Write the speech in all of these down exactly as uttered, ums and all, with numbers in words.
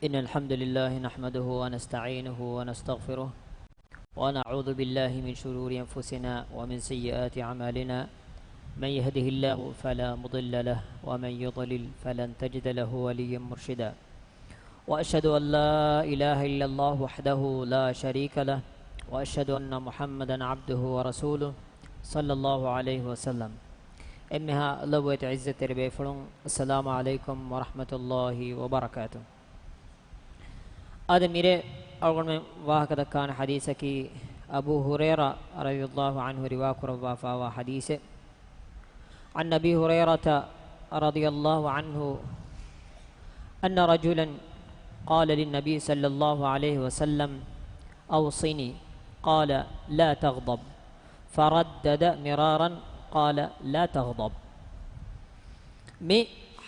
إن الحمد لله نحمده ونستعينه ونستغفره، ونعوذ بالله من شرور أنفسنا ومن سيئات أعمالنا. من يهده الله فلا مضل له، ومن يضلل فلن تجد له وليا مرشدا. وأشهد أن لا إله إلا الله وحده لا شريك له، وأشهد أن محمدا عبده ورسوله، صلى الله عليه وسلم. އެންމެހާ ލޮބުވެތި ޢިއްޒަތްތެރި ބޭފުޅުން، السلام عليكم ورحمة الله وبركاته. އާދެ، މިރޭ އަޅުގަނޑުމެން ވާހަކަ ދައްކާނެ ޙަދީޘަކީ އަބޫ ހުރައިރާ ރަޟިޔަﷲ ޢަންހު ރިވާ ކުރައްވާފާވާ ޙަދީޘެއް. عن أبي هريرة رضي الله عنه أن رجلا قال للنبي صلى الله عليه وسلم: أوصني. قال: لا تغضب. فردد مرارا: قال: لا تغضب. މި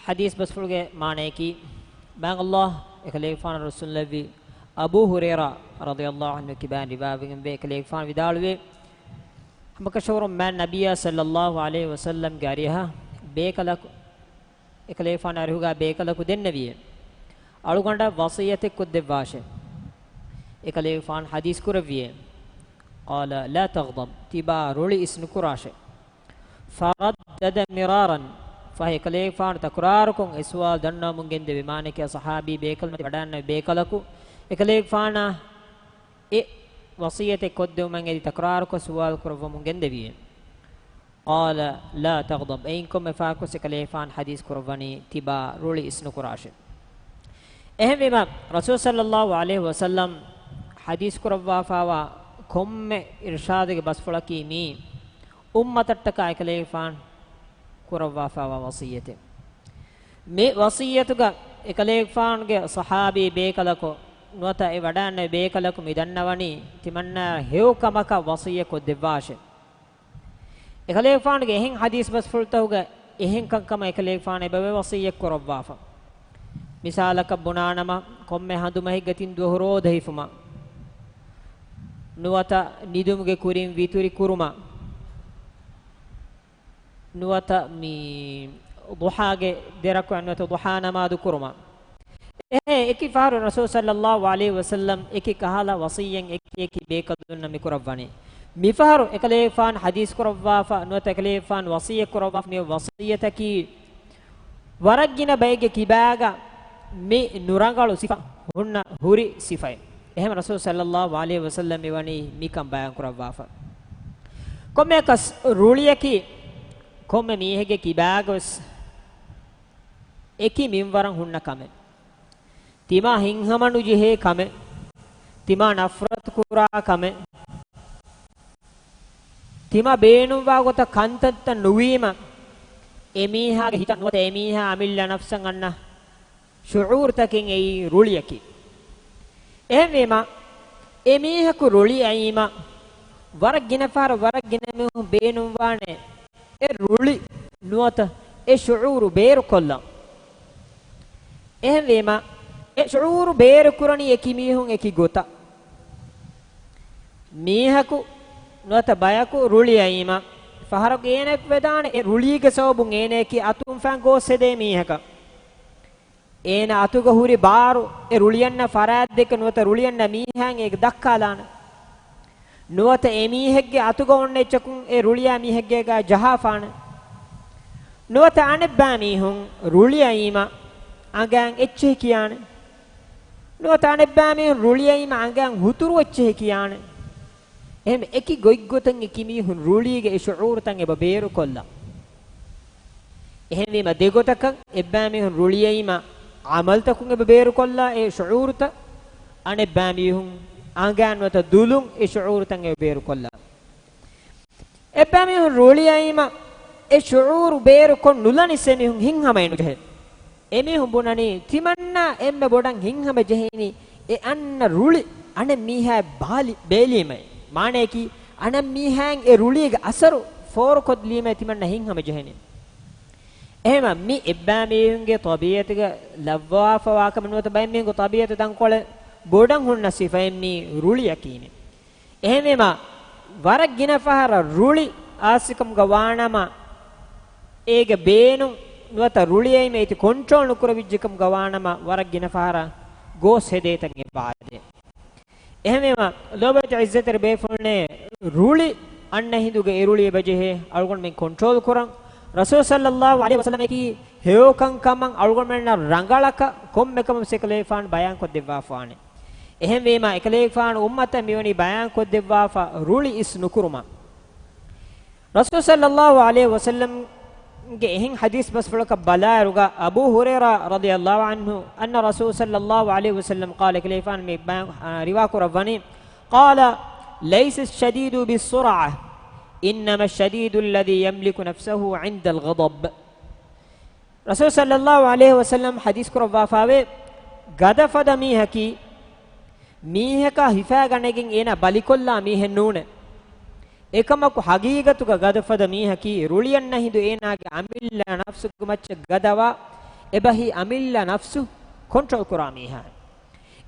ޙަދީޘް ބަސްފުޅުގެ މާނަޔަކީ، މާތް ﷲ އެކަލޭގެފާނަށް ރުއްސުންލެއްވި އަބޫ ހުރައިރާ ރަޟިޔަﷲ ޢަންހު ކިބައިން ރިވާވެގެންވޭ، އެކަލޭގެފާނު ވިދާޅުވޭ، ހަމަކަށަވަރުން މާތް ނަބިއްޔާ ޞައްލަﷲ ޢަލައިހި ވަސައްލަމްގެ އަރިހަށް ބޭކަލަކު، އެކަލޭގެފާނު އަރިހުގަ ބޭކަލަކު ދެންނެވިއޭ، އަޅުގަނޑަށް ވަޞިއްޔަތެއް ކޮށްދެއްވާށޭ. އެކަލޭގެފާނު ޙަދީޘް ކުރެއްވިއޭ، قال: لا تغضب، ތިބާ ރުޅި އިސްނުކުރާށޭ. فردد مرارا، ފަހެ އެކަލޭގެފާނު ތަކުރާރުކޮށް އެ ސުވާލު ދަންނަވަމުން ގެންދެވި، މާނައަކީ ޞަޙާބީ ބޭކަލުން ވަޑައިގަންނަވި ބޭކަލަކު އެކަލޭގެފާނާ އެ ވަޞިއްޔަތެއް ކޮށްދެވުމަށް އެދި ތަކުރާރުކޮށް ސުވާލު ކުރައްވަމުން ގެންދެވިއޭ. قال: لا تغضب، އެއިން ކޮންމެ ފަހަކު އެކަލޭގެފާނު ޙަދީޘް ކުރައްވަނީ ތިބާ ރުޅި އިސްނުކުރާށޭ. އެހެންވީމަ، ރަސޫލު ޞައްލަﷲ ޢަލައިހި ވަސައްލަމް ޙަދީޘް ކުރައްވާފާވާ ކޮންމެ އިރުޝާދުގެ ބަސްފުޅަކީ މީ އުއްމަތަށްޓަކާ އެކަލޭގެފާނު ކުރައްވާފާވާ ވަޞިއްޔަތެއް. މި ވަޞިއްޔަތުގަ އެކަލޭގެފާނުގެ ޞަޙާބީ ބޭކަލަކު ނުވަތަ އެ ވަޑައިގަންނަވި ބޭކަލަކު މި ދަންނަވަނީ ތިމަންނާ ހެޔޮ ކަމަކަށް ވަޞިއްޔަތް ކޮށްދެއްވާށޭ. އެކަލޭގެފާނުގެ އެހެން ޙަދީޘް ބަސްފުޅުތަކުގަ އެހެން ކަންކަމަށް އެކަލޭގެފާނު އެބަވޭ ވަޞިއްޔަތް ކުރައްވާފަ. މިސާލަކަށް ބުނާނަމަ، ކޮންމެ ހަނދުމަހެއްގަ ތިން ދުވަހު ރޯދަ ހިފުމަށް، ނުވަތަ ނިދުމުގެ ކުރިން ވިތުރި ކުރުމަށް، ނުވަތަ މި ޟުޙާގެ ދެ ރަކުޢަތް ނުވަތަ ޟުޙާ ނަމާދު ކުރުމަށް. އެހެން އެކި ފަހަރު ރަސޫލު ޞައްލަﷲ ޢަލައިހި ވަސައްލަމް އެކި ކަހަލަ ވަޞިއްޔަތް އެކި އެކި ބޭކަލުންނަށް މި ކުރައްވަނީ. މިފަހަރު އެކަލޭގެފާނު ޙަދީޘް ކުރައްވާފަ ނުވަތަ އެކަލޭގެފާނު ވަޞިއްޔަތް ކުރައްވާފަ މި ވަޞިއްޔަތަކީ ވަރަށް ގިނަ ބައެއްގެ ކިބާގަ މި ނުރަނގަޅު ސިފަ ހުންނަ ހުރި ސިފައެއް. އެހެން ރަސޫލު ޞައްލަﷲ ޢަލައިހި ވަސައްލަމް މިވަނީ މިކަން ބަޔާން ކުރައްވާފަ. ކޮންމެއަކަސް ރުޅިއަކީ ކޮންމެ މީހެއްގެ ކިބާގަވެސް އެކި މިންވަރަށް ހުންނަ ކަމެއް. ތިމާ ހިތްހަމަނުޖެހޭ ކަމެއް. ތިމާ ނަފްރަތު ކުރާ ކަމެއް. ތިމާ ބޭނުންވާ ގޮތަށް ކަންތައްތައް ނުވީމަ، އެމީހާގެ ހިތަށް ނުވަތަ އެމީހާ އަމިއްލަ ނަފްސަށް އަންނަ ޝުޢޫރުތަކެއް އެއީ ރުޅިއަކީ. އެހެންވީމަ، އެމީހަކު ރުޅި އައީމަ، ވަރަށް ގިނަ ފަހަރަށް ވަރަށް ގިނަ މީހުން ބޭނުންވާނެ އެ ރުޅި ނުވަތަ އެ ޝުޢޫރު ބޭރުކޮށްލަން. އެހެންވީމަ، އެ ޝުޢޫރު ބޭރުކުރަނީ އެކި މީހުން އެކި ގޮތަށް. މީހަކު ނުވަތަ ބަޔަކު ރުޅިއައީމަ، ފަހަރަކު އޭނައަކު ވެދާނެ އެ ރުޅީގެ ސަބަބުން އޭނައަކީ އަތުން ފަން ގޯސް ހެދޭ މީހަކަށް. އޭނަ އަތުގަ ހުރި ބާރު އެ ރުޅިއަންނަ ފަރާތްދެކެ ނުވަތަ ރުޅިއަންނަ މީހާއަށް އޭގެ ދައްކާލާނެ. ނުވަތަ އެ މީހެއްގެ އަތުގަ އޮންނަ އެއްޗަކުން އެ ރުޅިއާ މީހެއްގޭގާ ޖަހާފާނެ. ނުވަތަ އަނެއްބާ މީހުން ރުޅިއައީމަ އަނގައިން އެއްޗެހި ކިޔާނެ. ނުވަތަ އަނެއްބާ މީހުން ރުޅިއައީމަ އަނގައިން ހުތުރު އެއްޗެހި ކިޔާނެ. އެހެން އެކި ގޮތްގޮތަށް އެކި މީހުން ރުޅީގެ އެ ޝުޢޫރުތައް އެބަ ބޭރުކޮށްލަން. އެހެންވީމަ ދެގޮތަކަށް އެއްބައިމީހުން ރުޅިއައީމަ ޢަމަލުތަކުން އެބަ ބޭރުކޮށްލާ އެ ޝުޢޫރުތައް، އަނެއްބައިމީހުން އަނގައިން ނުވަތަ ދުލުން އެ ޝުޢޫރުތައް އެބަ ބޭރުކޮށްލާ. އެއްބައިމީހުން ރުޅިއައީމަ އެ ޝުޢޫރު ބޭރުކޮށް ނުލަނިސް އެމީހުން ހިތްހަމައެއް ނުޖެހޭ. އެމީހުން ބުނަނީ ތިމަންނާ އެންމެ ބޮޑަށް ހިތްހަމަ ޖެހޭނީ އެ އަންނަ ރުޅި އަނެއް މީހާ ބާލި-، ބޭލީމައި. މާނަޔަކީ، އަނެއް މީހާއަށް އެ ރުޅީގެ އަސަރު ފޯރުކޮށްލީމައި ތިމަންނަ ހިތްހަމަ ޖެހޭނީ. އެހެންވީމަ މި އެއްބައިމީހުންގެ ޠަބީޢަތުގަ ލައްވާފަވާކަމެއް ނުވަތަ ބައެއްމީހުންގެ ޠަބީޢަތު ތަންކޮޅެއް ބޮޑަށް ހުންނަ ސިފައެއް މީ ރުޅިއަކީމެ. އެހެންވީމަ، ވަރަށް ގިނަ ފަހަރަށް ރުޅި އާސިކަމުގަ ވާނަމަ، އޭގެ ބޭނުން ނުވަތަ ރުޅިއައީމަ އޭތި ކޮންޓްރޯލް ނުކުރެވިއްޖެކަމުގަ ވާނަމަ، ވަރަށް ގިނަ ފަހަރަށް ގޯސް ހެދޭތަން އެއްވާދޭ. އެހެންވީމަ، ލޯބިވެތި ޢިއްޒަތްތެރި ބޭފުޅުންނޭ، ރުޅި އަންނަ ހިނދުގެ އެރުޅި އެބަޖެހޭ އަޅުގަނޑުމެން ކޮންޓްރޯލް ކުރަން. ރަސޫލު ޞައްލައްލާހު ޢަލައިހި ވަސައްލަމަކީ ހެޔޮކަން ކަމަށް އަޅުގަނޑުމެންނަށް ރަނގަޅަކަށް ކޮންމެ ކަމަށް އެކަލޭގެފާނު ބަޔާންކޮށްދެއްވާފާނެ. އެހެންވީމަ، އެކަލޭގެފާނު އުއްމަތަށް މިވަނީ ބަޔާންކޮށްދެއްވާފަ ރުޅި އިސް ނުކުރުމަށް. ރަސޫލު ޞައްލައްލާހު ޢަލައިހި ވަސައްލަމްގެ އެހެން ޙަދީޘް ބަސްފުޅަކަށް ބަލާއިރުގަ، އަބޫ ހުރައިރާ ރަޟިޔައްލާހު ޢަންހު، أن رسول صلى الله عليه وسلم قال، އެކަލޭގެފާނު މި ބަޔާން، އާ، ރިވާ ކުރައްވަނީ، قال، ليس الشديد بالصرعة، إنما الشديد الذي يملك نفسه عند الغضب. ރަސޫލު ޞައްލައްލާހު ޢަލައިހި ވަސައްލަމް ޙަދީޘް ކުރައްވާފައިވޭ، ގަދަފަދަ މީހަކީ، މީހަކާ ހިފާގަނެގެން އޭނާ ބަލިކޮށްލާ މީހެއް ނޫނޭ. އެކަމަކު، ޙަޤީޤަތުގަ ގަދަފަދަ މީހަކީ، ރުޅިއަންނަ ހިނދު އޭނާގެ އަމިއްލަ ނަފްސުގެ މައްޗަށް ގަދަވާ، އެބަހީ އަމިއްލަ ނަފްސު ކޮންޓްރޯލް ކުރާ މީހާ.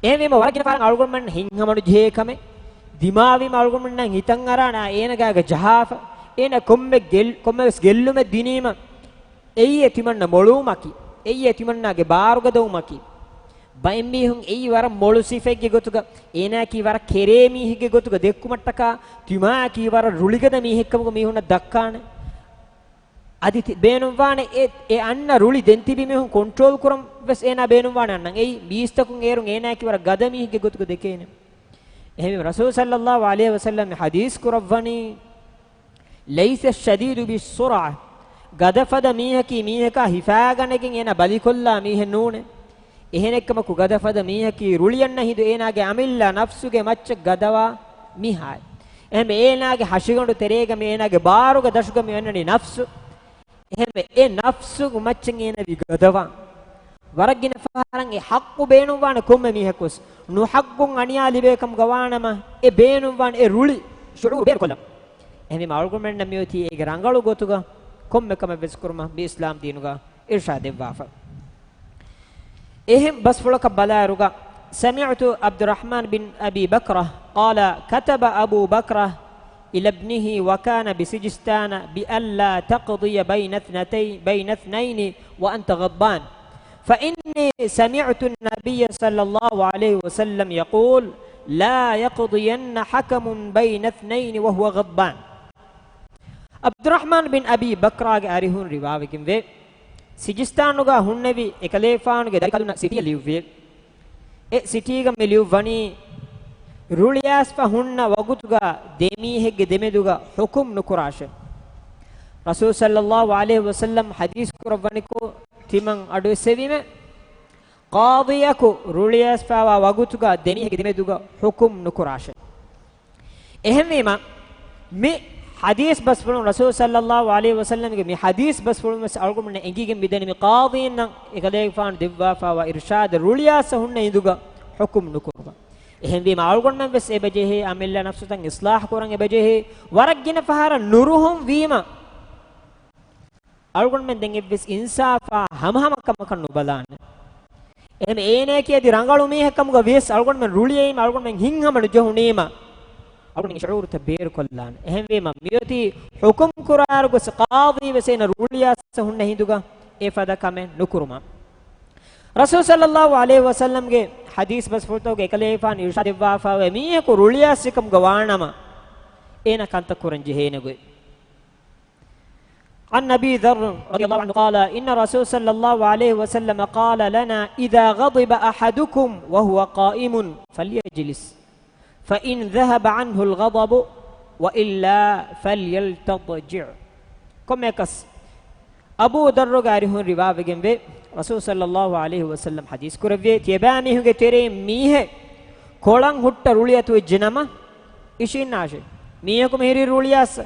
އެހެންވީމަ، ވަރަށް ގިނަ ފަހަރަށް އަޅުގަނޑުމެން ހިތްހަމަނުޖެހޭ ކަމެއް، ދިމާވީމަ އަޅުގަނޑުމެންނަށް ހިތަށް އަރާނެ، އޭނަގާގެ ޖަހާފަ، އޭނަ ކޮންމެ ގެއްލް-، ކޮންމެވެސް ގެއްލުމެއް ދިނީމަ، އެއީ އެ ތިމަންނަ މޮޅުވުމަކީ، އެއީ އެ ތިމަންނާގެ ބާރުގަދަވުމަކީ. ބައެއް މީހުން އެއީ ވަރަށް މޮޅު ސިފައެއްގެ ގޮތުގަ، އޭނާއަކީ ވަރަށް ކެރޭ މީހެއްގެ ގޮތުގަ ދެއްކުމަށްޓަކާ، ތިމާއަކީ ވަރަށް ރުޅިގަދަ މީހެއްކަމުގަ މީހުންނަށް ދައްކާނެ. އަދި ތި-، ބޭނުންވާނެ އެ، އެ އަންނަ ރުޅި ދެން ތިބި މީހުން ކޮންޓްރޯލް ކުރަން ވެސް އޭނާ ބޭނުންވާނެ އަންނަން. އެއީ މީސްތަކުން އޭރުން އޭނާއަކީ ވަރަށް ގަދަ މީހެއްގެ ގޮތުގަ ދެކޭނެ. އެހެންވީމަ، ރަސޫލު ޞައްލައްލާހު ޢަލައިހި ވަސައްލަމް ޙަދީޘް ކުރައްވަނީ، ليس الشديد بالصرعة، ގަދަފަދަ މީހަކީ މީހަކާ ހިފާގަނެގެން އޭނާ ބަލިކޮށްލާ މީހެއް ނޫނޭ. އެހެނެއްކަމަކު، ގަދަފަދަ މީހަކީ ރުޅިއަންނަ ހިނދު އޭނާގެ އަމިއްލަ ނަފްސުގެ މައްޗަށް ގަދަވާ މީހާއެއް. އެހެންވެ، އޭނާގެ ހަށިގަނޑު ތެރޭގަ މި އޭނާގެ ބާރުގެ ދަށުގަ މި އޮންނަނީ ނަފްސު. އެހެންވެ، އެ ނަފްސުގެ މައްޗަށް އޭނާ ވީ ގަދަވާން. ވަރަށް ގިނަ ފަހަރަށް އެ ޙައްޤު ބޭނުންވާނެ ކޮންމެ މީހަކުވެސް. ނުޙައްޤުން އަނިޔާ ލިބޭ ކަމުގަ ވާނަމަ، އެ ބޭނުންވާނެ އެ ރުޅި ޝުޢޫރު ބޭރުކޮށްލަން. އެހެންވީމަ، އަޅުގަނޑުމެންނަށް މިއޮތީ އޭގެ ރަނގަޅު ގޮތުގަ ކޮންމެ ކަމެއް ވެސް ކުރުމަށް މި އިސްލާމް ދީނުގަ އިރްޝާދް ދެއްވާފަ. އެހެން ބަސްފުޅަކަށް ބަލާއިރުގަ، سمعت عبد الرحمن بن أبي بكرة قال، كتب أبو بكرة إلى ابنه وكان بسجستان بألا تقضي بين اثنتي-، بين اثنين وأنت غضبان، فإني سمعت النبي صلى الله عليه وسلم يقول، لا يقضين حكم بين اثنين وهو غضبان. ޢަބްދުއްރަޙްމާން ބިން އަބީ ބަކްރާގެ އަރިހުން ރިވާވެގެންވޭ، ސިޖިސްތާނުގަ ހުންނެވި އެކަލޭފާނުގެ ދަރިކަލުންނަށް ސިޓީއެއް ލިޔުއްވި. އެ ސިޓީގަ މި ލިޔުއްވަނީ، ރުޅިއައިސްފަ ހުންނަ ވަގުތުގަ ދެ މީހެއްގެ ދެމެދުގަ ޙުކުމް ނުކުރާށޭ. ރަސޫލު ޞައްލައްލާހު ޢަލައިހި ވަސައްލަމް ޙަދީޘް ކުރައްވަނިކޮށް، ތިމަން އަޑުއެއްސެވީމޭ، ޤާޟީއަކު ރުޅިއައިސްފަވާ ވަގުތުގަ ދެ މީހެއްގެ ދެމެދުގަ ޙުކުމް ނުކުރާށޭ. އެހެންވީމަ، މި ޙަދީޘް ބަސްފުޅުން، ރަސޫލު ޞައްލައްލާހު ޢަލައިހި ވަސައްލަމްގެ މި ޙަދީޘް ބަސްފުޅުން ވެސް އަޅުގަނޑުމެންނަށް އެނގިގެން މިދަނީ މި ޤާޟީންނަށް އެކަލޭގެފާނު ދެއްވާފައިވާ އިރްޝާދު، ރުޅިއައިސްފަ ހުންނަ ހިނދުގަ ޙުކުމް ނުކުރުމަށް. އެހެންވީމަ، އަޅުގަނޑުމެން ވެސް އެބަޖެހޭ އަމިއްލަ ނަފްސުތައް އިޞްލާޙު ކުރަން އެބަޖެހޭ. ވަރަށް ގިނަ ފަހަރަށް ނުރުހުން ވީމަ، އަޅުގަނޑުމެން ދެން އެއްވެސް އިންސާފާ ހަމަހަމަ ކަމަކަށް ނުބަލާނެ. އެހެން އޭނައަކީ އަދި ރަނގަޅު މީހެއް ކަމުގަ ވިޔަސް، އަޅުގަނޑުމެން ރުޅިއައީމަ، އަޅުގަނޑުމެން ހިތްހަމަ ނުޖެހުނީމަ، އަޅުގަނޑުމެން ޝުޢޫރުތައް ބޭރުކޮށްލާނެ. އެހެންވީމަ، މިއޮތީ ޙުކުމް ކުރާއިރު ގޮސް ޤާޟީ ވެސް އޭނަ ރުޅިއައިސްފަ ހުންނަ ހިނދުގަ އެފަދަ ކަމެއް ނުކުރުމަށް. ރަސޫލު ޞައްލައްލާހު ޢަލައިހި ވަސައްލަމްގެ ޙަދީޘް ބަސްފުޅުތަކުގަ އެކަލޭގެފާނު އިރްޝާދު ދެއްވާފައިވޭ، މީހަކު ރުޅިއައިސްފިކަމުގަ ވާނަމަ، އޭނަ ކަންތައް ކުރަން ޖެހޭނެ ގޮތް. عن أبي ذر رضي الله عنه قال، إن رسول صلى الله عليه وسلم قال لنا، إذا غضب أحدكم وهو قائم فليجلس، فإن ذهب عنه الغضب، وإلا فليضطجع. ކޮންމެއަކަސް އަބޫ ދައްރުގެ އަރިހުން ރިވާވެގެންވޭ، ރަސޫލު ޞައްލައްލާހު ޢަލައިހި ވަސައްލަމް ޙަދީޘް ކުރެއްވިއޭ، ތިޔަބައިމީހުންގެ ތެރެއިން މީހެއް ކޮޅަށް ހުއްޓަ ރުޅިއަތުވެއްޖެ ނަމަ، އިށީންނާށޭ. މީހަކު މިހިރީ ރުޅިއައިސް،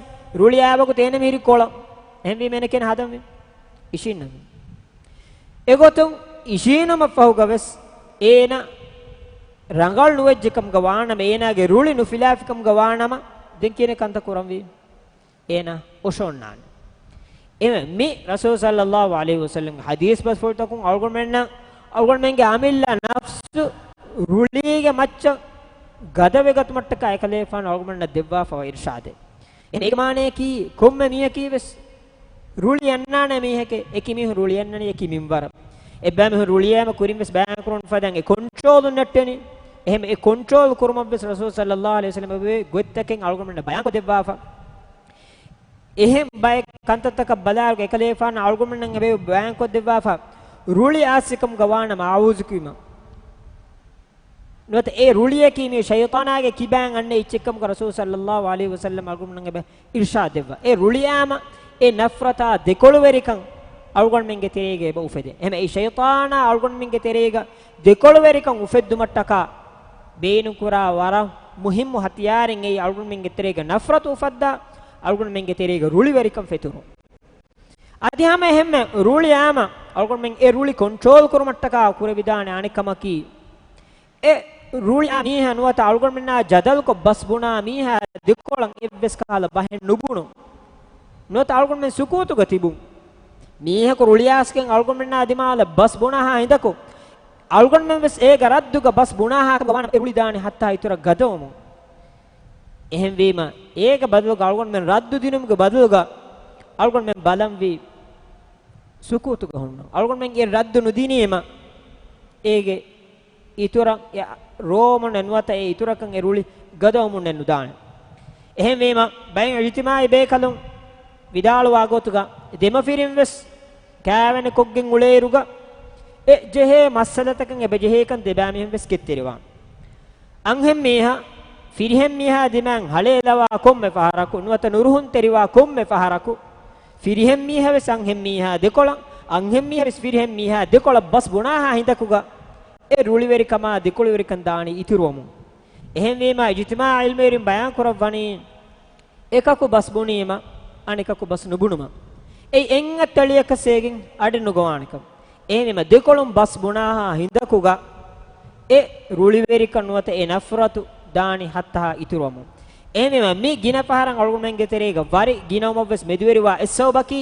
ރުޅިއައި ވަގުތު އޭނަ މިހިރީ ކޮޅަށް. އެހެންވީމަ އޭނަ ކޭނަ ހަދަންވީ. އިށީންނަން. އެގޮތުން އިށީނުމަށްފަހުގަވެސް އޭނަ ރަނގަޅު ނުވެއްޖެ ކަމުގަ ވާނަމަ، އޭނާގެ ރުޅި ނުފިލާފި ކަމުގަ ވާނަމަ، ދެން ކިހިނެއް ކަންތައް ކުރަންވީ؟ އޭނަ އޮށޯންނާނެ. އެމެ މި ރަސޫލު ޞައްލައްލާހު ޢަލައިހި ވަސައްލަމްގެ ޙަދީޘް ބަސްފުޅުތަކުން އަޅުގަނޑުމެންނަށް، އަޅުގަނޑުމެންގެ އަމިއްލަ ނަފްސު ރުޅީގެ މައްޗަށް ގަދަވެގަތުމަށްޓަކާ އެކަލޭގެފާނު އަޅުގަނޑުމެންނަށް ދެއްވާފައިވާ އިރްޝާދެއް. އެހެން އޭގެ މާނަޔަކީ ކޮންމެ މީހަކީ ވެސް ރުޅި އަންނާނެ މީހެކޭ، އެކި މީހުން ރުޅި އަންނަނީ އެކި މިންވަރަށް. އެބައިމީހުން ރުޅިއައިމަ ކުރިން ވެސް ބަޔާން ކުރުން ފަދައިން އެ ކޮންޓްރޯލުން ނެއްޓެނީ. އެހެން އެ ކޮންޓްރޯލް ކުރުމަށް ވެސް ރަސޫލު ޞައްލައްލާހު ޢަލައިހި ވަސައްލަމަ އެބައި ގޮތްތަކެއް އަޅުގަނޑުމެންނަށް ބަޔާން ކޮށްދެއްވާފަ. އެހެން ބައެއް ކަންތައްތަކަށް ބަލާއިރު އެކަލޭގެފާނު އަޅުގަނޑުމެންނަށް އެބައި ބަޔާން ކޮށްދެއްވާފަ، ރުޅި އާސިކަމުގަ ވާނަމަ އައޫޒު ކުރީމަ. ނުވަތަ އެ ރުޅިއަކީ މީ ޝައިޠާނާގެ ކިބައިން އަންނަ އެއްޗެއްކަމުގަ ރަސޫލު ޞައްލައްލާހު ޢަލައިހި ވަސައްލަމަ އަޅުގަނޑުމެންނަށް އެބަ އިރްޝާދް ދެއްވާ. އެ ރުޅިއައިމަ އެ ނަފްރަތާ ދެކޮޅުވެރިކަން އަޅުގަނޑުމެންގެ ތެރޭގަ އެބަ އުފެދޭ. އެހެން އެ ޝައިޠާނާ އަޅުގަނޑުމެންގެ ތެރޭގަ ދެކޮޅުވެރިކަން އުފެއްދުމަށްޓަކާ ބޭނުންކުރާ ވަރަށް މުހިއްމު ހަތިޔާރެއް އެއީ އަޅުގަނޑުމެންގެ ތެރޭގަ ނަފްރަތު އުފައްދާ، އަޅުގަނޑުމެންގެ ތެރޭގަ ރުޅިވެރިކަން ފެތުރުން. އަދި ހަމަ އެހެންމެ ރުޅިއައިމަ އަޅުގަނޑުމެން އެ ރުޅި ކޮންޓްރޯލް ކުރުމަށްޓަކާ ކުރެވިދާނެ އަނެއް ކަމަކީ، އެ ރުޅިއައި މީހާ ނުވަތަ އަޅުގަނޑުމެންނާ ޖަދަލުކޮށް ބަސް ބުނާ މީހާ ދެކޮޅަށް އެއްވެސް ކަހަލަ ބަހެއް ނުބުނުން. ނުވަތަ އަޅުގަނޑުމެން ސުކޫތުގަ ތިބުން. މީހަކު ރުޅިއައިސްގެން އަޅުގަނޑުމެންނާ ދިމާލަށް ބަސް ބުނާހާ ހިނދަކު، އަޅުގަނޑުމެން ވެސް އޭގަ ރައްދުގަ ބަސް ބުނާހާ ކަމަށް ވާނަމަ އެ ރުޅި ދާނެ ހައްތާ އިތުރަށް ގަދަވަމުން. އެހެންވީމަ، އޭގެ ބަދަލުގަ އަޅުގަނޑުމެން ރައްދު ދިނުމުގެ ބަދަލުގަ އަޅުގަނޑުމެން ބަލަންވީ ސުކޫތުގަ ހުންނަ. އަޅުގަނޑުމެން އެ ރައްދު ނުދިނީމަ، އޭގެ އިތުރަށް އެ ރޯމުން ނުވަތަ އެ އިތުރަކަށް އެ ރުޅި ގަދަވަމުން ނުދާނެ. އެހެންވީމަ، ބައެއް އިޖްތިމާޢީ ބޭކަލުން ވިދާޅުވާ ގޮތުގަ، ދެމަފިރިން ވެސް ކާވެނިކޮށްގެން އުޅޭއިރުގަ، އެ ޖެހޭ މައްސަލަތަކަށް އެބަ ޖެހޭކަން ދެބައިމީހުން ވެސް ކެތްތެރިވާނެ. އަންހެންމީހާ ފިރިހެންމީހާ ދިމާއިން ހަޅޭލަވާ ކޮންމެ ފަހަރަކު، ނުވަތަ ނުރުހުންތެރިވާ ކޮންމެ ފަހަރަކު، ފިރިހެންމީހާ ވެސް އަންހެންމީހާ ދެކޮޅަށް، އަންހެންމީހާ ވެސް ފިރިހެންމީހާ ދެކޮޅަށް ބަސް ބުނާހާ ހިނދަކުގަ، އެ ރުޅިވެރިކަމާ ދެކޮޅުވެރިކަން ދާނީ އިތުރުވަމުން. އެހެންވީމާ، އިޖްތިމާޢީ ޢިލްމުވެރިން ބަޔާން ކުރައްވަނީ، އެކަކު ބަސް ބުނީމަ، އަނެކަކު ބަސް ނުބުނުމަށް. އެއީ އެއް އަތްތަޅިއަކަށް ސޭގެން އަޑެއް ނުގޮވާނެކަން. އެހެންވީމަ، ދެކޮޅުން ބަސް ބުނާހާ ހިނދަކުގަ އެ ރުޅިވެރިކަން ނުވަތަ އެ ނަފްރަތު ދާނީ ހައްތަހާ އިތުރުވަމުން. އެހެންވީމަ، މި ގިނަ ފަހަރަށް އަޅުގަނޑުމެންގެ ތެރޭގަ ވަރި ގިނަވުމަށްވެސް މެދުވެރިވާ އެއް ސަބަބަކީ،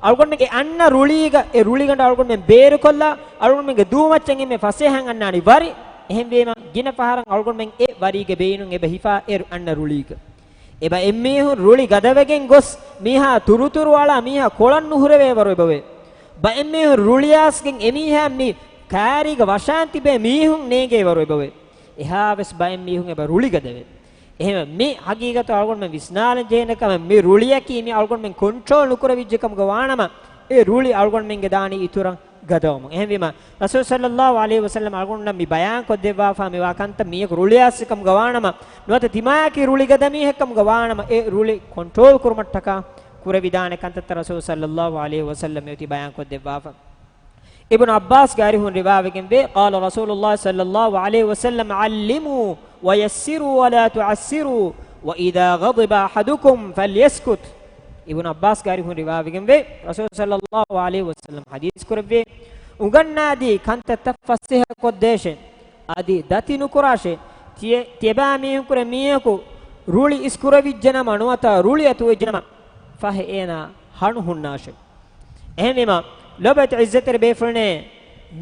އަޅުގަނޑުމެންގެ އަންނަ ރުޅީގަ އެ ރުޅިގަނޑު އަޅުގަނޑުމެން ބޭރުކޮށްލާ، އަޅުގަނޑުމެންގެ ދޫމައްޗަށް އެންމެ ފަސޭހައިން އަންނާނީ ވަރި. އެހެންވީމަ، ގިނަ ފަހަރަށް އަޅުގަނޑުމެން އެ ވަރީގެ ބޭނުން އެބަ ހިފާ އެ އަންނަ ރުޅީގަ. އެބަ އެއްމީހުން ރުޅި ގަދަވެގެން ގޮސް، މީހާ ތުރުތުރު އަޅާ މީހާ ކޮޅަށް ނުހުރެވޭ ވަރު އެބަވޭ. ބައެއްމީހުން ރުޅިއައިސްގެން އެމީހާ މި ކާރީގަ ވަށާން ތިބޭ މީހުން ނޭނގޭ ވަރު އެބަވޭ. އެހާވެސް ބައެއްމީހުން އެބަ ރުޅި ގަދަވޭ. އެހެންވެ، މި ހަގީގަތު އަޅުގަނޑުމެން ވިސްނާލަން ޖެހޭނެ ކަމެއް، މި ރުޅިއަކީ މި އަޅުގަނޑުމެން ކޮންޓްރޯލް ނުކުރެވިއްޖެ ކަމުގަ ވާނަމަ، އެ ރުޅި އަޅުގަނޑުމެންގެ ދާނީ އިތުރަށް ގަދަވަމުން. އެހެންވީމަ، ރަސޫލު ޞައްލައްލާހު ޢަލައިހި ވަސައްލަމަ އަޅުގަނޑުމެންނަށް މި ބަޔާން ކޮށްދެއްވާފަ މިވާ ކަންތައް މީހަކު ރުޅިއައިސް ކަމުގަ ވާނަމަ، ނުވަތަ ތިމާއަކީ ރުޅި ގަދަ މީހެއް ކަމުގަ ވާނަމަ، އެ ރުޅި ކޮންޓްރޯލް ކުރުމަށްޓަކާ ކުރެވިދާނެ ކަންތައްތައް ރަސޫލު ޞައްލައްލާހު ޢަލައިހި ވަސައްލަމަ އޮތީ ބަޔާން ކޮށްދެއްވާފަ. އިބްނު ޢައްބާސްގެ އަރިހުން ރިވާވެގެންވޭ، قال رسول الله صلى الله عليه وسلم، علموا ويسروا ولا تعسروا، وإذا غضب أحدكم فليسكت. އިބްނު ޢައްބާސްގެ އަރިހުން ރިވާވެގެންވޭ، ރަސޫލު ޞައްލައްލާހު ޢަލައިހި ވަސައްލަމަ ޙަދީޘް ކުރެއްވި، އުނގަންނާދީ ކަންތައްތައް ފަސޭހަ ކޮށްދޭށޭ، އަދި ދަތި ނުކުރާށޭ، ތިޔަ-، ތިޔަބައިމީހުންކުރެ މީހަކު ރުޅި އިސްކުރެވިއްޖެނަމަ ނުވަތަ ރުޅި އަތުވެއްޖެނަމަ، ފަހެ އޭނާ ހަނު ހުންނާށޭ. އެހެންވީމަ، ލޯބިވެތި ޢިއްޒަތްތެރި ބޭފުޅުންނޭ،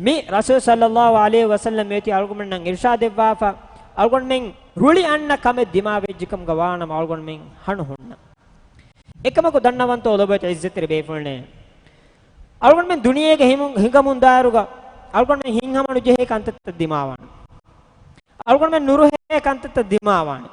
މި ރަސޫލު ޞައްލައްލާހު ޢަލައިހި ވަސައްލަމަ އޮތީ އަޅުގަނޑުމެންނަށް އިރްޝާދެއްވާފަ، އަޅުގަނޑުމެން ރުޅި އަންނަ ކަމެއް ދިމާވެއްޖެކަމުގަ ވާނަމަ އަޅުގަނޑުމެން ހަނު ހުންނަ. އެކަމަކު ދަންނަވަންތޯ ލޯބިވެތި ޢިއްޒަތްތެރި ބޭފުޅުންނޭ، އަޅުގަނޑުމެން ދުނިޔޭގަ ހިމު-، ހިނގަމުންދާއިރުގަ އަޅުގަނޑުމެން ހިތްހަމަނުޖެހޭ ކަންތައްތައް ދިމާވާނެ. އަޅުގަނޑުމެން ނުރުހޭ ކަންތައްތައް ދިމާވާނެ.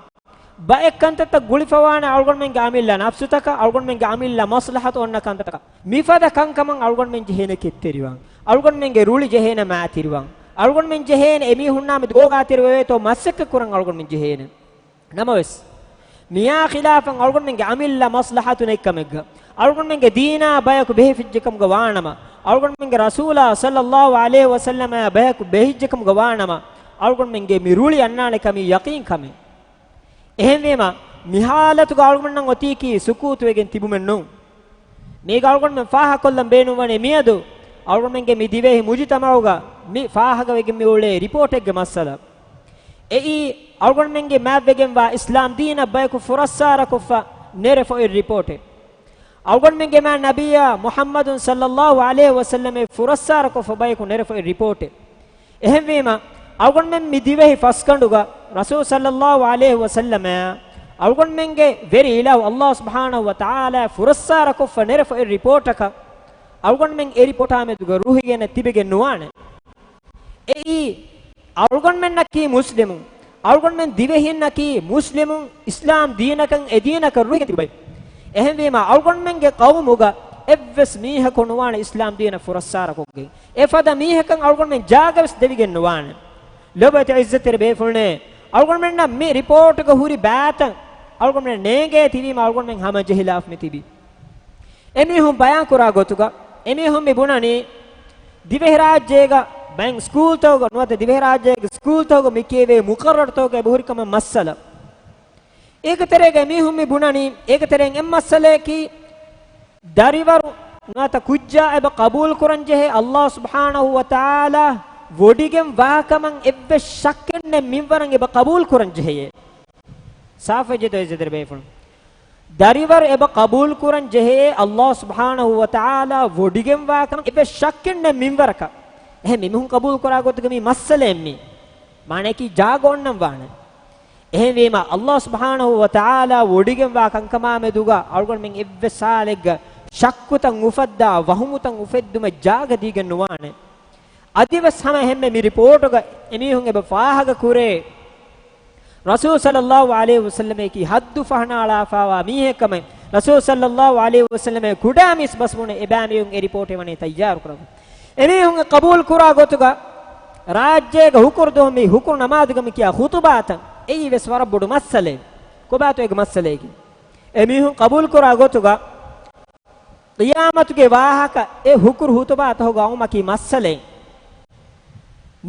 ބައެއް ކަންތައްތައް ގުޅިފަވާނެ އަޅުގަނޑުމެންގެ އަމިއްލަ ނަފްސުތަކަށް، އަޅުގަނޑުމެންގެ އަމިއްލަ މަސްލަހަތު އޮންނަ ކަންތައްތަކަށް. މިފަދަ ކަންކަމަށް އަޅުގަނޑުމެން ޖެހޭނެ ކެތްތެރިވާން. އަޅުގަނޑުމެންގެ ރުޅި ޖެހޭނެ މާތިރިވާން. އަޅުގަނޑުމެން ޖެހޭނެ އެމީހުންނާ މެދު ގޯގާތެރިވެވޭތޯ މަސައްކަތްކުރަން އަޅުގަނޑުމެން ޖެހޭނެ. ނަމަވެސް، މިއާ ޚިލާފަށް އަޅުގަނޑުމެންގެ އަމިއްލަ މަސްލަހަތު ނެތްކަމެއްގަ، އަޅުގަނޑުމެންގެ ދީނާ ބަޔަކު ބެހިފިއްޖެކަމުގަ ވާނަމަ، އަޅުގަނޑުމެންގެ ރަސޫލާ ޞައްލައްލާހު ޢަލައިހި ވަސައްލަމާ ބަޔަކު ބެހިއްޖެކަމުގަ ވާނަމަ، އަޅުގަނޑުމެންގެ މި ރުޅި އަންނާނެ ކަމީ ޔަޤީން ކަމެއް. އެހެންވީމަ، މި ޙާލަތުގަ އަޅުގަނޑުމެންނަށް އޮތީކީ ސުކޫތުވެގެން ތިބުމެއް ނޫން. މީގަ އަޅުގަނޑުމެން ފާހަގަކޮށްލަން ބޭނުންވަނީ މިއަދު އަޅުގަނޑުމެންގެ މި ދިވެހި މުޖުތަމަޢުގަ މި ފާހަގަވެގެން މިއުޅޭ ރިޕޯޓެއްގެ މައްސަލަ. އެއީ، އަޅުގަނޑުމެންގެ މާތްވެގެންވާ އިސްލާމް ދީނަށް ބަޔަކު ފުރައްސާރަކޮށްފަ ނެރެފަ އޮތް ރިޕޯޓެއް. އަޅުގަނޑުމެންގެ މާތް ނަބިއްޔާ މުޙައްމަދު ޞައްލައްލާހު ޢަލައިހި ވަސައްލަމަށް ފުރައްސާރަކޮށްފަ ބަޔަކު ނެރެފަ އޮތް ރިޕޯޓެއް. އެހެންވީމަ، އަޅުގަނޑުމެން މި ދިވެހި ފަސްގަނޑުގަ ރަސޫލު ޞައްލައްލާހު ޢަލައިހި ވަސައްލަމައާ އަޅުގަނޑުމެންގެ ވެރި އިލާހު ﷲ ސުބްޙާނަހު ވަތަޢާލާ ފުރައްސާރަކޮށްފަ ނެރެފަ އޮތް ރިޕޯޓަކަށް އަޅުގަނޑުމެން އެ ރިޕޯޓާމެދުގަ ރުހިގެން ތިބެގެން ނުވާނެ. އެއީ، އަޅުގަނޑުމެންނަކީ މުސްލިމުން. އަޅުގަނޑުމެން ދިވެހިންނަކީ މުސްލިމުން، އިސްލާމް ދީނަކަށް އެ ދީނަކަށް ރުހިގެން ތިބު ބައެއް. އެހެންވީމާ، އަޅުގަނޑުމެންގެ ޤައުމުގަ އެއްވެސް މީހަކު ނުވާނެ އިސްލާމް ދީނަށް ފުރައްސާރަކޮށްގެން. އެފަދަ މީހަކަށް އަޅުގަނޑުމެން ޖާގަވެސް ދެވިގެން ނުވާނެ. ލޮބުވެތި ޢިއްޒަތްތެރި ބޭފުޅުންނޭ، އަޅުގަނޑުމެންނަށް މި ރިޕޯޓުގަ ހުރި ބާތައް އަޅުގަނޑުމެން ނޭނގޭ ތިބީމަ އަޅުގަނޑުމެން ހަމަޖެހިލާފަ މި ތިބީ. އެމީހުން ބަޔާންކުރާ ގޮތުގަ، އެމީހުން މި ބުނަނީ، ދިވެހިރާއްޖޭގަ ބައެއް ސްކޫލްތަކުގަ ނުވަތަ ދިވެހިރާއްޖޭގެ ސްކޫލްތަކުގަ މި ކިޔެވޭ މުޤައްރަރުތަކުގަ އެބަހުރި ކަމަށް މައްސަލަ. އޭގެތެރޭގަ އެމީހުން މި ބުނަނީ، އޭގެތެރެއިން އެއް މައްސަލަޔަކީ، ދަރިވަރު ނުވަތަ ކުއްޖާ އެބަ ޤަބޫލުކުރަންޖެހޭ ﷲ ސުބްޙާނަހޫ ވަތަޢާލާ ވޮޑިގެން ވާކަމަށް އެއްވެސް ޝައްކެއްނެތް މިންވަރަށް އެބަ ޤަބޫލުކުރަންޖެހެޔޭ. ސާފުވެއްޖެތޯ ޢިއްޒަތްތެރި ބޭފުޅުން؟ ދަރިވަރު އެބަ ޤަބޫލުކުރަން ޖެހޭ ﷲ ސުބްޙާނަހޫ ވަތަޢާލާ ވޮޑިގެންވާ ކަމަށް އެއްވެސް ޝައްކެއްނެތް މިންވަރަކަށް. އެހެން މީހުން ޤަބޫލުކުރާ ގޮތުގަ މީ މައްސަލައެއް މީ. މާނައަކީ ޖާގަ އޮންނަން ވާނެ. އެހެންވީމާ، ﷲ ސުބްޙާނަހޫ ވަތަޢާލާ ވޮޑިގެންވާ ކަންކަމާމެދުގަ އަޅުގަނޑުމެން އެއްވެސް ހާލެއްގަ ޝައްކުތައް އުފައްދާ، ވަހުމުތައް އުފެއްދުމަށް ޖާގަ ދީގެން ނުވާނެ. އަދިވެސް ހަމަ އެހެންމެ މި ރިޕޯޓުގަ އެމީހުން އެބަ ފާހަގަ ކުރޭ، ރަސޫލު ޞައްލައްލާހު ޢަލައިހި ވަސައްލަމަކީ ޙައްދު ފަހަނައަޅާފައިވާ މީހެއް ކަމެއް، ރަސޫލު ޞައްލައްލާހު ޢަލައިހި ވަސައްލަމަ ކުޑަ މީސް ބަސްބުނެ އެބައިމީހުން އެ ރިޕޯޓެއް ވަނީ ތައްޔާރު ކުރަމުން. އެމީހުން އެ ޤަބޫލު ކުރާ ގޮތުގަ ރާއްޖޭގަ ހުކުރު ދުވަހު މި ހުކުރު ނަމާދުގަ މި ކިޔާ ޚުޠުބާތައް އެއީ ވެސް ވަރަށް ބޮޑު މައްސަލައެއް. ކޮބާތޯ އޭގެ މައްސަލައިގެ؟ އެމީހުން ޤަބޫލު ކުރާ ގޮތުގަ ޤިޔާމަތުގެ ވާހަކަ އެ ހުކުރު ޚުޠުބާތަކުގަ އައުމަކީ މައްސަލައެއް.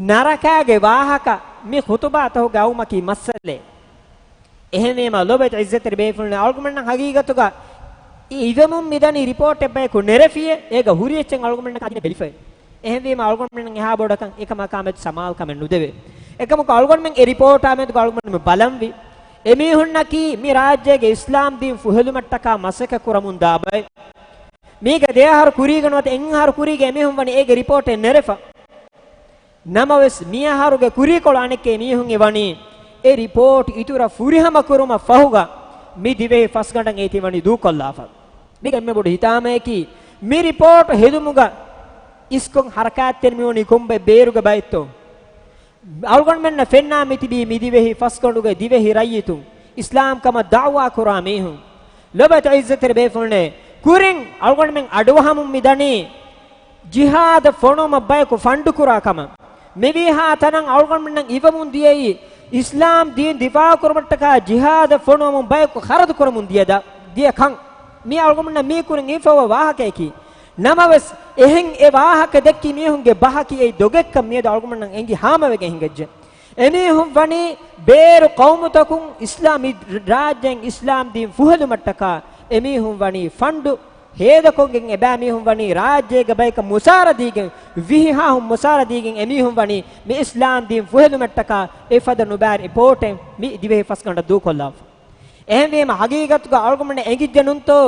ނަރަކާގެ ވާހަކަ މި ޚުޠުބާތަކުގަ އައުމަކީ މައްސަލައެއް. އެހެންވީމާ، ލޮބުވެތި ޢިއްޒަތްތެރި ބޭފުޅުން، އަޅުގަނޑުމެންނަށް ހަގީގަތުގަ އި އިވެމުން މިދަނީ ރިޕޯޓެއް ބަޔަކު ނެރެފިޔޭ، އޭގަ ހުރި އެއްޗެއް އަޅުގަނޑުމެންނަކަށް އަދި ބެލިފައި. އެހެންވީމާ، އަޅުގަނޑުމެން އެހާ ބޮޑަކަށް އެކަމަކާމެދު ސަމާލުކަމެއް ނުދެވޭ. އެކަމަކު އަޅުގަނޑުމެން އެ ރިޕޯޓާމެދުގަ އަޅުގަނޑުމެން ބަލަންވީ، އެމީހުންނަކީ މި ރާއްޖޭގެ އިސްލާމް ދީން ފުހެލުމަށްޓަކާ މަސައްކަތް ކުރަމުންދާ ބައެއް. މީގެ ދެއަހަރު ކުރީގަ ނުވަތަ އެއްއަހަރު ކުރީގަ އެމީހުން ވަނީ އޭގެ ރިޕޯޓެއް ނެރެފަ. ނަމަވެސް، މިއަހަރުގެ ކުރީކޮޅު އަނެއްކެ މީހުން އެ ވަނީ އެ ރިޕޯޓް އިތުރަށް ފުރިހަމަ ކުރުމަށް ފަހުގަ މި ދިވެހި ފަސްގަނޑަށް އޭތި ވަނީ ދޫކޮށްލާފަ. މީގެ އެންމެ ބޮޑު ހިތާމަޔަކީ، މި ރިޕޯޓް ހެދުމުގަ އިސްކޮށް ހަރަކާތްތެރި މިވަނީ ކޮންބައި ބޭރުގެ ބައެއްތޯ؟ އަޅުގަނޑުމެންނަށް ފެންނާ މިތިބީ މި ދިވެހި ފަސްގަނޑުގެ ދިވެހި ރައްޔިތުން އިސްލާމް ކަމަށް ދަޢުވާ ކުރާ މީހުން. ލޮބުވެތި ޢިއްޒަތްތެރި ބޭފުޅުންނޭ، ކުރިން އަޅުގަނޑުމެން އަޑުއަހަމުން މިދަނީ ޖިހާދަށް ފޮނުވުމަށް ބަޔަކު ފަންޑު ކުރާ ކަމަށް. މިވީހާ ތަނަށް އަޅުގަނޑުމެންނަށް އިވަމުން ދިޔައީ، އިސްލާމް ދީން ދިފާޢު ކުރުމަށްޓަކާ ޖިހާދަށް ފޮނުވަމުން ބަޔަކު ޚަރަދު ކުރަމުން ދިޔަ ދަ-، ދިޔަ ކަން. މީ އަޅުގަނޑުމެންނަށް މީ ކުރިން އިންފޯވާ ވާހަކަޔަކީ. ނަމަވެސް، އެހެން އެ ވާހަކަ ދެއްކި މީހުންގެ ބަހަކީ އެއީ ދޮގެއްކަން މިއަދު އަޅުގަނޑުމެންނަށް އެނގި ހާމަވެގެން ހިނގައްޖެ. އެމީހުން ވަނީ ބޭރު ޤައުމުތަކުން އިސްލާމް މި ރާއްޖޭން އިސްލާމް ދީން ފުހެލުމަށްޓަކާ އެމީހުން ވަނީ ފަންޑު ހޭދަކޮށްގެން އެބައިމީހުން ވަނީ ރާއްޖޭގެ ބަޔަކަށް މުސާރަ ދީގެން، ވިހި ހާހުން މުސާރަ ދީގެން އެމީހުން ވަނީ މި އިސްލާމް ދީން ފުހެލުމަށްޓަކާ އެފަދަ ނުބާ ރިޕޯޓެއް މި ދިވެހި ފަސްގަނޑަށް ދޫކޮށްލާފަ. އެހެންވީމަ ހަގީގަތުގަ އަޅުގަނޑުމެންނަށް އެނގިއްޖެ ނޫންތޯ؟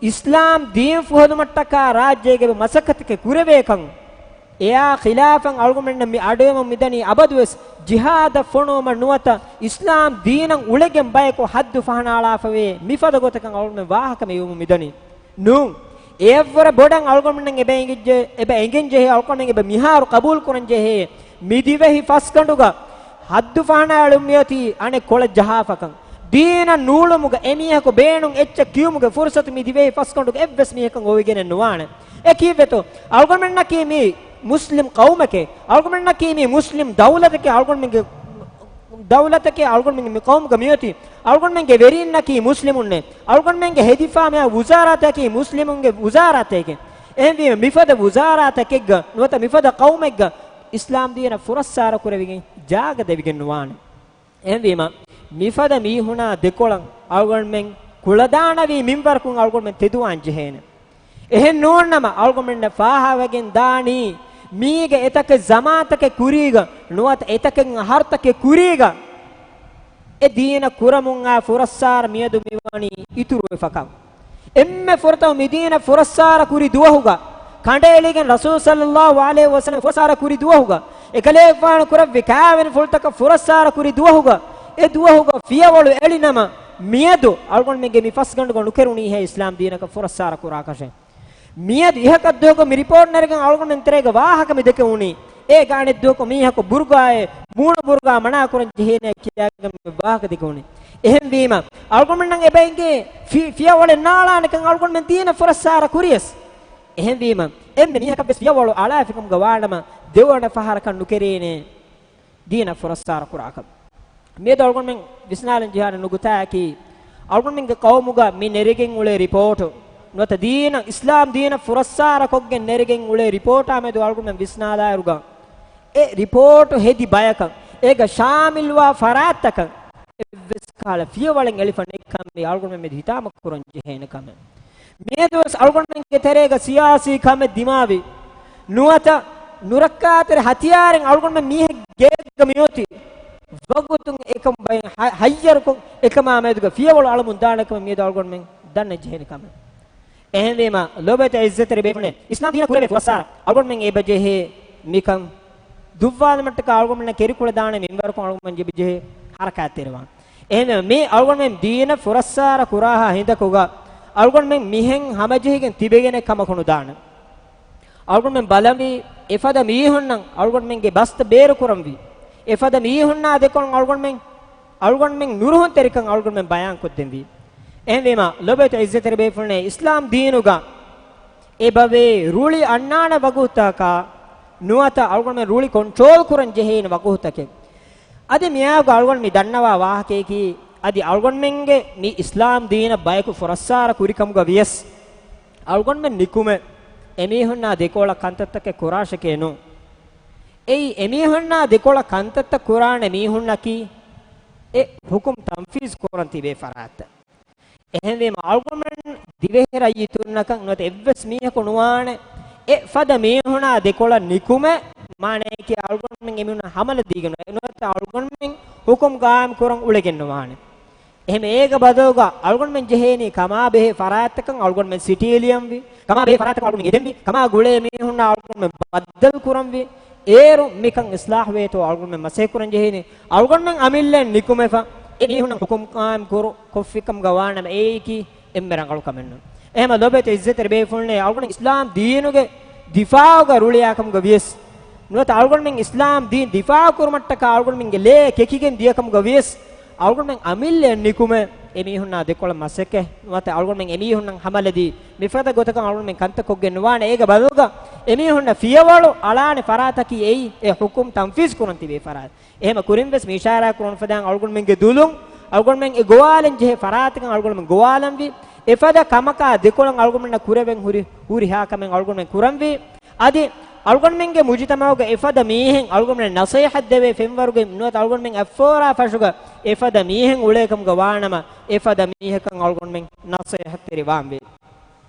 އިސްލާމް ދީން ފުހެލުމަށްޓަކާ ރާއްޖޭގެ މަސައްކަތެކޭ ކުރެވޭކަން. އެއާ ޚިލާފަށް އަޅުގަނޑުމެންނަށް މި އަޑުއެމުން މިދަނީ އަބަދުވެސް ޖިހާދަށް ފޮނުވުމަށް ނުވަތަ އިސްލާމް ދީނަށް އުޅެގެން ބަޔަކު ހައްދު ފަހަނައަޅާފަވޭ މިފަދަ ގޮތަކަށް އަޅުގަނޑުމެން ވާހަކަ މި އިވުމުން މިދަނީ. ނޫން. އެއަށްވުރެ ބޮޑަށް އަޅުގަނޑުމެން އެބަ އެނގިއްޖެ، އެބަ އެނގެން ޖެހޭ އަޅުގަނޑުމެން އެބަ މިހާރު ޤަބޫލު ކުރަން ޖެހޭ މި ދިވެހި ފަސްގަނޑުގަ ހައްދު ފަހަނައަޅުން މިއޮތީ އަނެއް ކޮޅަށް ޖަހާފަކަން. ދީނަށް ނޫޅުމުގަ އެމީހަކު ބޭނުން އެއްޗެއް ކިޔުމުގެ ފުރުސަތު މި ދިވެހި ފަސްގަނޑުގެ އެއްވެސް މީހަކަށް އޮވެގެނެއް ނުވާނެ. އެ ކީއްވެތޯ؟ އަޅުގަނޑުމެންނަކީ މީ މުސްލިމް ޤައުމެކޭ. އަޅުގަނޑުމެންނަކީ މީ މުސްލިމް ދައުލަތެކޭ. އަޅުގަނޑުމެންގެ ދައުލަތެކޭ އަޅުގަނޑުމެން މި ޤައުމުގަ މިއޮތީ. އަޅުގަނޑުމެންގެ ވެރީންނަކީ މުސްލިމުންނޭ. އަޅުގަނޑުމެންގެ ހެދިފާ މި ވުޒާރާތަކީ މުސްލިމުންގެ ވުޒާރާތަކޭ. އެހެންވީމަ މިފަދަ ވުޒާރާތަކެއްގަ ނުވަތަ މިފަދަ ޤައުމެއްގަ އިސްލާމް ދީނަށް ފުރައްސާރަ ކުރެވިގެން ޖާގަ ދެވިގެން ނުވާނެ. އެހެންވީމަ، މިފަދަ މީހުނާ ދެކޮޅަށް އަޅުގަނޑުމެން ކުޅަދާނަވީ މިންވަރަކުން އަޅުގަނޑުމެން ތެދުވާން ޖެހޭނެ. އެހެން ނޫންނަމަ، އަޅުގަނޑުމެންނަށް ފާހަގަވެގެން ދާނީ، މީގެ އެތަކެއް ޒަމާންތަކެއް ކުރީގަ ނުވަތަ އެތަކެއް އަހަރުތަކެއް ކުރީގަ އެ ދީނަށް ކުރަމުން އާ ފުރައްސާރަ މިއަދު މިވަނީ އިތުރުވެފަކަން. އެންމެ ފުރަތަމަ މި ދީނަށް ފުރައްސާރަ ކުރި ދުވަހުގަ، ކަނޑައެޅިގެން ރަސޫލު ޞައްލައްލާހު ޢަލައިހި ވަސައްލަމަ ފުރައްސާރަ ކުރި ދުވަހުގަ، އެކަލޭގެފާނު ކުރެއްވި ކާވެނިފުޅުތަކަށް ފުރައްސާރަ ކުރި ދުވަހުގަ، އެ ދުވަހުގަ ފިޔަވަޅު އެޅިނަމަ، މިއަދު އަޅުގަނޑުމެންގެ މި ފަސްގަނޑުގަ ނުކެރުނީހޭ އިސްލާމް ދީނަކަށް ފުރައްސާރަ ކުރާކަށެއް. މިއަދު އިހަކަށް ދުވަހަކު މި ރިޕޯޓް ނެރެގެން އަޅުގަނޑުމެން ތެރޭގަ ވާހަކަ މި ދެކެވުނީ. އޭގަ އަނެއް ދުވަހަކު މީހަކު ބުރުގާއެއް މޫނު ބުރުގާ މަނާ ކުރަން ޖެހޭނެ ކިޔާގެން މި ވާހަކަ ދެކެވުނީ. އެހެންވީމަ، އަޅުގަނޑުމެންނަށް އެބައިނގޭ ފި-، ފިޔަވަޅެއް ނާޅާނެކަން އަޅުގަނޑުމެން ދީނަށް ފުރައްސާރަ ކުރިޔަސް. އެހެންވީމަ، އެންމެ މީހަކަށްވެސް ފިޔަވަޅު އަޅާފިކަމުގަ ވާނަމަ، ދެވަނަ ފަހަރަކަށް ނުކެރޭނެ ދީނަށް ފުރައްސާރަ ކުރާކަށް. މިއަދު އަޅުގަނޑުމެން ވިސްނާލަން ޖެހޭ ނުކުތާއަކީ، އަޅުގަނޑުމެންގެ ޤައުމުގަ މި ނެރެގެން އުޅޭ ރިޕޯޓު، ނުވަތަ ދީނަށް، އިސްލާމް ދީނަށް ފުރައްސާރަ ކޮށްގެން ނެރެގެން އުޅޭ ރިޕޯޓާ މެދު އަޅުގަނޑުމެން ވިސްނާލާއިރުގަ، އެ ރިޕޯޓު ހެދި ބަޔަކަށް، އޭގަ ޝާމިލްވާ ފަރާތްތަކަށް އެއްވެސް ކަހަލަ ފިޔަވަޅެއް އެޅިފަ ނެތްކަން މި އަޅުގަނޑުމެން މެދު ހިތާމަ ކުރަން ޖެހޭނެ ކަމެއް. މިއަދުވެސް އަޅުގަނޑުމެންގެ ތެރޭގަ ސިޔާސީ ކަމެއް ދިމާވި، ނުވަތަ ނުރައްކާތެރި ހަތިޔާރެއް އަޅުގަނޑުމެން މީހެއްގެ ގޭގަ މިއޮތީ، ވަގުތުން އެކަމު ބައިން ހަ-، ހައްޔަރުކޮށް، އެކަމާ މެދުގަ ފިޔަވަޅު އަޅަމުން ދާނެ ކަމަށް މިއަދު އަޅުގަނޑުމެން ދަންނަން ޖެހޭނެ ކަމެއް. އެހެންވީމަ، ލޯބިވެތި އިއްޒަތްތެރި ބޭފުޅުންނޭ، އިސްލާމް ދީނަށް ކުރެވޭ ފުރައްސާރަ އަޅުގަނޑުމެން އެބަ ޖެހޭ މިކަން ދުއްވާލުމަށްޓަކާ އަޅުގަނޑުމެންނަށް ކެރިކުޅަދާނެ މިންވަރަކުން އަޅުގަނޑުމެން ޖެހޭ ހަރަކާތްތެރިވާން. އެހެންވެ، މި އަޅުގަނޑުމެން ދީނަށް ފުރައްސާރަ ކުރާހާ ހިނދަކުގަ އަޅުގަނޑުމެން މިހެން ހަމަޖެހިގެން ތިބެގެނެއް ކަމަކު ނުދާނެ. އަޅުގަނޑުމެން ބަލަންވީ އެފަދަ މީހުންނަށް އަޅުގަނޑުމެންގެ ބަސްތައް ބޭރުކުރަންވީ. އެފަދަ މީހުންނާ ދެކޮޅަށް އަޅުގަނޑުމެން، އަޅުގަނޑުމެން ނުރުހުންތެރިކަން އަޅުގަނޑުމެން ބަޔާންކޮށްދެންވީ. އެހެންވީމަ، ލޯބިވެތި އިއްޒަތްތެރި ބޭފުޅުންނޭ، އިސްލާމް ދީނުގަ އެބަވޭ ރުޅި އަންނާނެ ވަގުތުތަކާ ނުވަތަ އަޅުގަނޑުމެން ރުޅި ކޮންޓްރޯލް ކުރަން ޖެހޭނެ ވަގުތުތަކެއް. އަދި މިއާގު އަޅުގަނޑު މި ދަންނަވާ ވާހަކަޔަކީ، އަދި އަޅުގަނޑުމެންގެ މި އިސްލާމް ދީނަށް ބަޔަކު ފުރައްސާރަ ކުރިކަމުގަ ވިޔަސް، އަޅުގަނޑުމެން ނިކުމެ އެމީހުންނާ ދެކޮޅަށް ކަންތައްތަކެއް ކުރާށެކޭ ނޫން. އެއީ އެމީހުންނާ ދެކޮޅަށް ކަންތައްތައް ކުރާނެ މީހުންނަކީ އެ ހުކުމް ތަންފީޒް ކުރަން ތިބޭ ފަރާތްތައް. އެހެންވީމަ، އަޅުގަނޑުމެން ދިވެހި ރައްޔިތުންނަކަށް ނުވަތަ އެއްވެސް މީހަކު ނުވާނެ އެ ފަދަ މީހުނާ ދެކޮޅަށް ނިކުމެ، މާނައަކީ އަޅުގަނޑުމެން އެމީހުންނަށް ހަމަލަ ދީގެން ނުވާނެ، ނުވަތަ އަޅުގަނޑުމެން ހުކުމް ގާއިމް ކުރަން އުޅެގެން ނުވާނެ. އެހެން އޭގެ ބަދަލުގަ އަޅުގަނޑުމެން ޖެހޭނީ ކަމާ ބެހޭ ފަރާތްތަކަށް އަޅުގަނޑުމެން ސިޓީ ލިޔަންވީ، ކަމާ ބެހޭ ފަރާތްތަކަށް އަޅުގަނޑުމެން އެދެންވީ، ކަމާ ގުޅޭ މީހުންނާ އަޅުގަނޑުމެން ބައްދަލު ކުރަންވީ، އޭރު މިކަން އިސްލާހުވޭތޯ އަޅުގަނޑުމެން މަސައްކަތް ކުރަން ޖެހޭނީ. އަޅުގަނޑުމެން އަމިއްލައަށް ނިކުމެފަ އެ މީހުންނަށް ހުކުމް ޤާއިމް ކުރު، ކޮށްފިކަމުގަ ވާނަމަ އެއީކީ އެންމެ ރަނގަޅު ކަމެއް ނޫން. އެހެމަ ލޯބިވެތި އިއްޒަތްތެރި ބޭފުޅުންނޭ، އަޅުގަނޑު އިސްލާމް ދީނުގެ ދިފާޢުގަ ރުޅިއާކަމުގަ ވިޔަސް، ނުވަތަ އަޅުގަނޑުމެން އިސްލާމް ދީން ދިފާޢު ކުރުމަށްޓަކާ އަޅުގަނޑުމެންގެ ލޭ ކެކިގެން ދިޔަކަމުގަ ވިޔަސް، އަޅުގަނޑުމެން އަމިއްލައަށް ނިކުމެ އެމީހުންނާ ދެކޮޅަށް މަސައްކަތް ނުވަތަ އަޅުގަނޑުމެން އެމީހުންނަށް ހަމަލަދީ މިފަދަ ގޮތަކަށް އަޅުގަނޑުމެން ކަންތައް ކޮށްގެން ނުވާނެ. އޭގެ ބަދަލުގަ އެމީހުންނަށް ފިޔަވަޅު އަޅާނެ ފަރާތަކީ އެއީ އެ ހުކުމް ތަންފީޒް ކުރަން ތިބޭ ފަރާތް. އެހެމަ ކުރިން ވެސް މި އިޝާރާތް ކުރަން ފަދައިން އަޅުގަނޑުމެންގެ ދުލުން އަޅުގަނޑުމެން އެ ގޮވާލަން ޖެހޭ ފަރާތަކަށް އަޅުގަނޑުމެން ގޮވާލަންވީ. އެފަދަ ކަމަކާ ދެކޮޅަށް އަޅުގަނޑުމެންނަށް ކުރެވެން ހުރި، ހުރިހާ ކަމެއް އަޅުގަނޑުމެން ކުރަންވީ. އަދި އަޅުގަނޑުމެންގެ މުޖުތަމަޢުގަ އެފަދަ މީހެއް އަޅުގަނޑުމެން ނަސޭހަތް ދެވޭ ފެންވަރުގެ ނުވަތަ އަޅުގަނޑުމެން އަތްފޯރާ ފަށުގަ އެފަދަ މީހެއް އުޅޭކަމުގަ ވާނަމަ، އެފަދަ މީހަކަށް އަޅުގަނޑުމެން ނަސޭހަތްތެރިވާންވީ.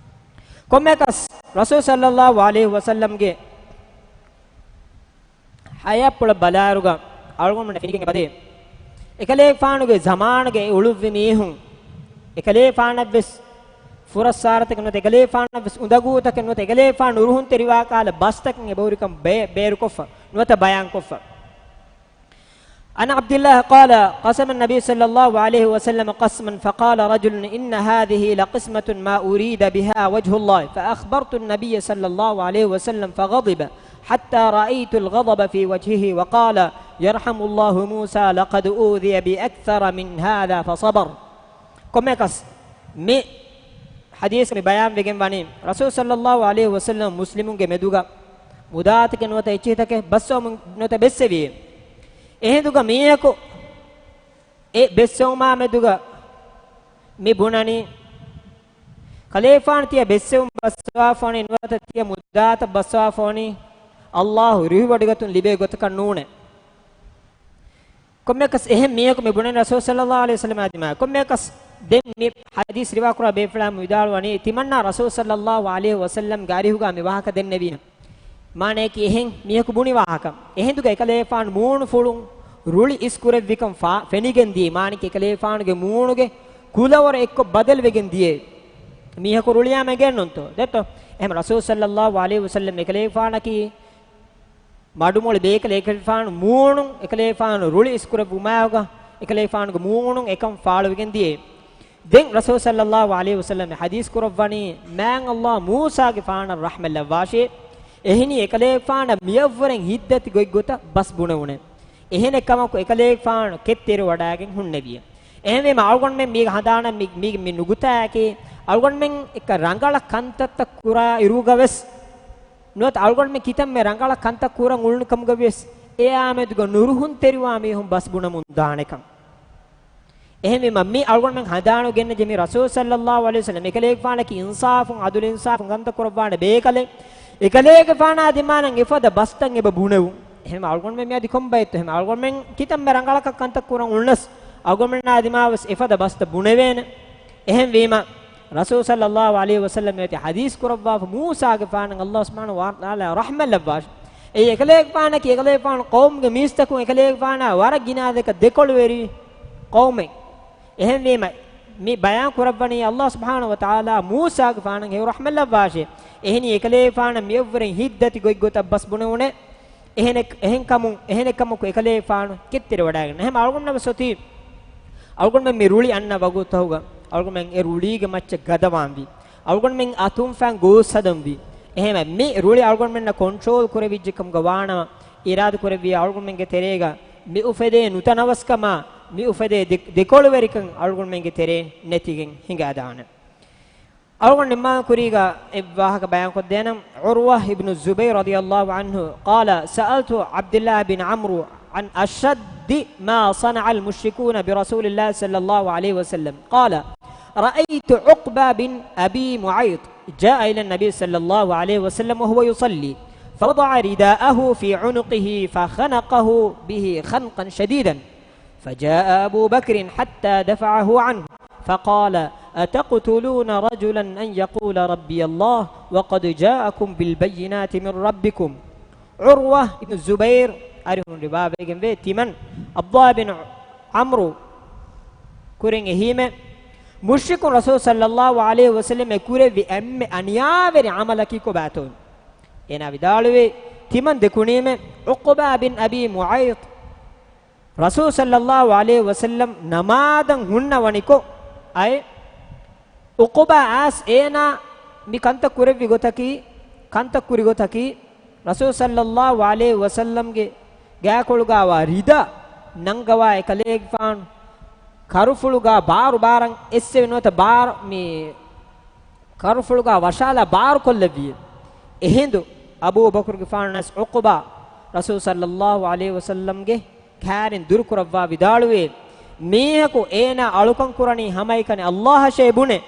ކޮންމެއަކަސް ރަސޫލު ޞައްލައްލާހު ޢަލައިހި ވަސައްލަމްގެ ޙަޔާތްޕުޅަށް ބަލާއިރުގަ އަޅުގަނޑުމެންނަށް ފެނިގެން އެބަދޭ. އެކަލޭގެފާނުގެ ޒަމާނުގަ އެ އުޅުއްވި މީހުން އެކަލޭގެފާނަށްވެސް ފުރައްސާރަތަކެއް ނުވަތަ އެކަލޭގެފާނަށްވެސް އުނދަގޫތަކެއް ނުވަތަ އެކަލޭގެފާނު ނުރުހުންތެރިވާ ކަހަލަ ބަސްތަކެއް އެބަހުރިކަން ބޭ-، ބޭރުކޮށްފަ ނުވަތަ ބަޔާންކޮށްފަ. عن عبد الله قال: قسم النبي صلى الله عليه وسلم قسما فقال رجل: إن هذه لقسمة ما أريد بها وجه الله، فأخبرت النبي صلى الله عليه وسلم فغضب حتى رأيت الغضب في وجهه وقال: يرحم الله موسى لقد أوذي بأكثر من هذا فصبر. ކޮންމެއަކަސް މި ޙަދީޘް މި ބަޔާންވެގެން ވަނީ، ރަސޫލު ޞައްލައްލާހު ޢަލައިހި ވަސައްލަމަ މުސްލިމުންގެ މެދުގަ މުދާތަކެއް ނުވަތަ އެއްޗިހިތަކެއް ބައްސަވަމުން ނުވަތަ ބެއްސެވިއޭ. އެހިނދުގަ މީހަކު އެ ބެއްސެވުމާ މެދުގަ މި ބުނަނީ، ކަލޭފާނު ތިޔަ ބެއްސެވުން ބައްސަވާފަވަނީ ނުވަތަ ތިޔަ މުދާތައް ބައްސަވާފަވަނީ ﷲ ރުހިވޮޑިގަތުން ލިބޭ ގޮތަކަށް ނޫނޭ. ކޮންމެއަކަސް އެހެން މީހަކު މި ބުނަނީ ރަސޫލު ޞައްލައްލާހު ޢަލައިހި ވަސައްލަމާ ދިމާއަށް. ކޮންމެއަކަސް ދެން މި ޙަދީޘް ރިވާކުރާ ބޭފުޅާ ވިދާޅުވަނީ، ތިމަންނާ ރަސޫލު ޞައްލައްލާހު ޢަލައިހި ވަސައްލަމްގެ އަރިހުގާ މި ވާހަކަ ދެންނެވީނަ. މާނަޔަކީ އެހެން މީހަކު ބުނި ވާހަކަ. އެހިނދުގަ އެކަލޭފާނު މޫނުފުޅުން ރުޅި އިސްކުރެއްވިކަން ފާ-، ފެނިގެން ދިޔައީ. މާނަޔަކީ އެކަލޭފާނުގެ މޫނުގެ ކުލަވަރު އެއްކޮށް ބަދަލުވެގެން ދިޔައީ. މީހަކު ރުޅިއާ މެގެންނުންތޯ؟ ދެއްތޯ؟ އެހެން ރަސޫލު ޞައްލައްލާހު ޢަލައިހި ވަސައްލަމް އެކަލޭފާނަކީ މަޑުމޮޅި ބޭކަލެއް. އެކަލޭފާނު މޫނުން، އެކަލޭފާނު ރުޅި އިސްކުރެއްވުމާއެކުގަ އެކަލޭފާނުގެ މޫނުން އެކަން ފާޅުވެގެން ދިޔައީ. ދެން ރަސޫލު ޞައްލައްލާހު ޢަލައިހި ވަސައްލަމަ ޙަދީޘް ކުރައްވަނީ، މާތް ﷲ މޫސާގެފާނަށް ރަޙްމަތް ލައްވާށޭ. އެހެނީ އެކަލޭގެފާނަށް މިއަށްވުރެން ހިތްދަތި ގޮތްގޮތަށް ބަސް ބުނެވުނޭ. އެހެނެއް ކަމަކު އެކަލޭގެފާނު ކެތްތެރިވަޑައިގެން ހުންނެވިޔޭ. އެހެންވީމަ އަޅުގަނޑުމެން މީގެ ހަނދާނަށް މި، މީ، މި ނުގުތާއެކީ، އަޅުގަނޑުމެން އެކަ ރަނގަޅަށް ކަންތައްތައް ކުރާ އިރުގަވެސް، ނުވަތަ އަޅުގަނޑުމެން ކިތަންމެ ރަނގަޅަށް ކަންތައް ކުރަން އުޅުނު ކަމުގަވިޔަސް، އެއާމެދުގަ ނުރުހުންތެރިވާ މީހުން ބަސް ބުނަމުން ދާނެކަން. އެހެންވީމަ، މި އަޅުގަނޑުމެން ހަނދާނުގެންނެވި މި ރަސޫލު ޞައްލައްލާހު ޢަލައިހި ވަސައްލަމަ އެކަލޭގެފާނަކީ އިންސާފުން، ޢަދުލު އިންސާފުން ކަންތައް ކުރައްވާނެ ބޭކަލެއް. އެކަލޭގެފާނާ ދިމާލަށް އެފަދަ ބަސްތައް އެބަ ބުނެވުން. އެހެން އަޅުގަނޑުމެން މިއަދި ކޮންބައެއްތޯ؟ އެހެން އަޅުގަނޑުމެން ކިތަންމެ ރަނގަޅަކަށް ކަންތައް ކުރަން އުޅުނަސް، އަޅުގަނޑުމެންނާ ދިމާވެސް އެފަދަ ބަސްތައް ބުނެވޭނެ. އެހެންވީމަ، ރަސޫލު ޞައްލައްލާހު ޢަލައިހި ވަސައްލަމަ އޮތީ ޙަދީޘް ކުރައްވާފަ، މޫސާގެފާނަށް ﷲ ސުބްޙާނަހޫ ވަތަޢާލާ ރަޙްމަތް ލައްވާށޭ. އެއީ އެކަލޭގެފާނަކީ އެކަލޭގެފާނު ޤައުމުގެ މީސްތަކުން އެކަލޭގެފާނާ ވަރަށް ގިނަ ދެކަ ދެކޮޅުވެރި ޤައުމެއް. އެހެންވީމަ، މި ބަޔާން ކުރައްވަނީ ﷲ ސުބްޙާނަހޫ ވަތަޢާލާ މޫސާގެފާނަށް ހެޔޮ ރަޙްމަތް ލައްވާށޭ. އެހެނީ އެކަލޭގެފާނަށް މިއަށްވުރެން ހިތްދަތި ގޮތްގޮތަށް ބަސް ބުނެވުނޭ. އެހެނެއް، އެހެންކަމުން، އެހެނެއްކަމަކު އެކަލޭގެފާނު ކެތްތެރިވަޑައިގެން. އެހެން އަޅުގަނޑުމެން ވެސް އޮތީ، އަޅުގަނޑުމެން މި ރުޅި އަންނަ ވަގުތުތަކުގަ އަޅުގަނޑުމެން އެ ރުޅީގެ މައްޗަށް ގަދަވާންވީ. އަޅުގަނޑުމެން އަތުން ފައިން ގޯސް ހަދަންވީ. އެހެން މި ރުޅި އަޅުގަނޑުމެންނަށް ކޮންޓްރޯލް ކުރެވިއްޖެ ކަމުގަ ވާނަމަ، އިރާދަ ކުރެއްވިޔާ އަޅުގަނޑުމެންގެ ތެރޭގަ މި އުފެދޭ ނުތަނަވަސްކަމާ، މި އުފެދޭ ދެ، ދެކޮޅުވެރިކަން އަޅުގަނޑުމެންގެ ތެރޭން ނެތިގެން ހިނގާދާނެ. އަޅުގަނޑު ނިންމާލު ކުރީގަ އެއް ވާހަކަ ބަޔާންކޮށްދޭނަން. ޢުރްވަ އިބްނު ޒުބައިރު ރަޟިޔަﷲ ޢަންހު قال: سألت عبد الله بن عمرو عن أشد ما صنع المشركون برسول الله صلى الله عليه وسلم. قال: رأيت عقبة بن أبي معيط جاء إلى النبي صلى الله عليه وسلم وهو يصلي، فوضع رداءه في عنقه فخنقه به خنقا شديدا، فجاء أبو بكر حتى دفعه عنه، فقال: أتقتلون رجلا أن يقول ربي الله وقد جاءكم بالبينات من ربكم؟ ޢުރްވަ އިބްނު ޒުބައިރު އަރިހުން ރިވާވެގެންވޭ، ތިމަން ޢަބްދުﷲ ބިން ޢަމްރު ކުރިން އެހީމެ، މުޝްރިކުން ރަސޫލު ޞައްލައްލާހު ޢަލައިހި ވަސައްލަމަ ކުރެއްވި އެންމެ އަނިޔާވެރި ޢަމަލަކީ ކޮބާތޯ؟ އޭނާ ވިދާޅުވީ، ތިމަން ދެކުނީމެ ޢުޤުބާ ބިން އަބީ މުޢައިޠު ރަސޫލު ޞައްލައްލާހު ޢަލައިހި ވަސައްލަމް ނަމާދަށް ހުންނަވަނިކޮށް، އައި ޢުޤުބާ އާސް އޭނާ މި ކަންތައް ކުރެއްވި ގޮތަކީ، ކަންތައް ކުރި ގޮތަކީ، ރަސޫލު ޞައްލައްލާހު ޢަލައިހި ވަސައްލަމްގެ ގާކޮޅުގާވާ ރިދާ ނަންގަވާ އެކަލޭގެފާނު ކަރުފުޅުގާ ބާރު ބާރަށް އެއްސެވި ނުވަތަ ބާރު މި ކަރުފުޅުގާ ވަށާލާ ބާރުކޮށްލެއްވިއެވެ. އެހިނދު އަބޫ ބަކުރުގެފާނު އައިސް ޢުޤުބާ ރަސޫލު ޞައްލައްލާހު ޢަލައިހި ވަސައްލަމްގެ ކާރިން ދުރުކުރައްވާ ވިދާޅުވޭ، މީހަކު އޭނާ އަޅުކަން ކުރަނީ ހަމައެކަނި ﷲ އަށޭ ބުނެ،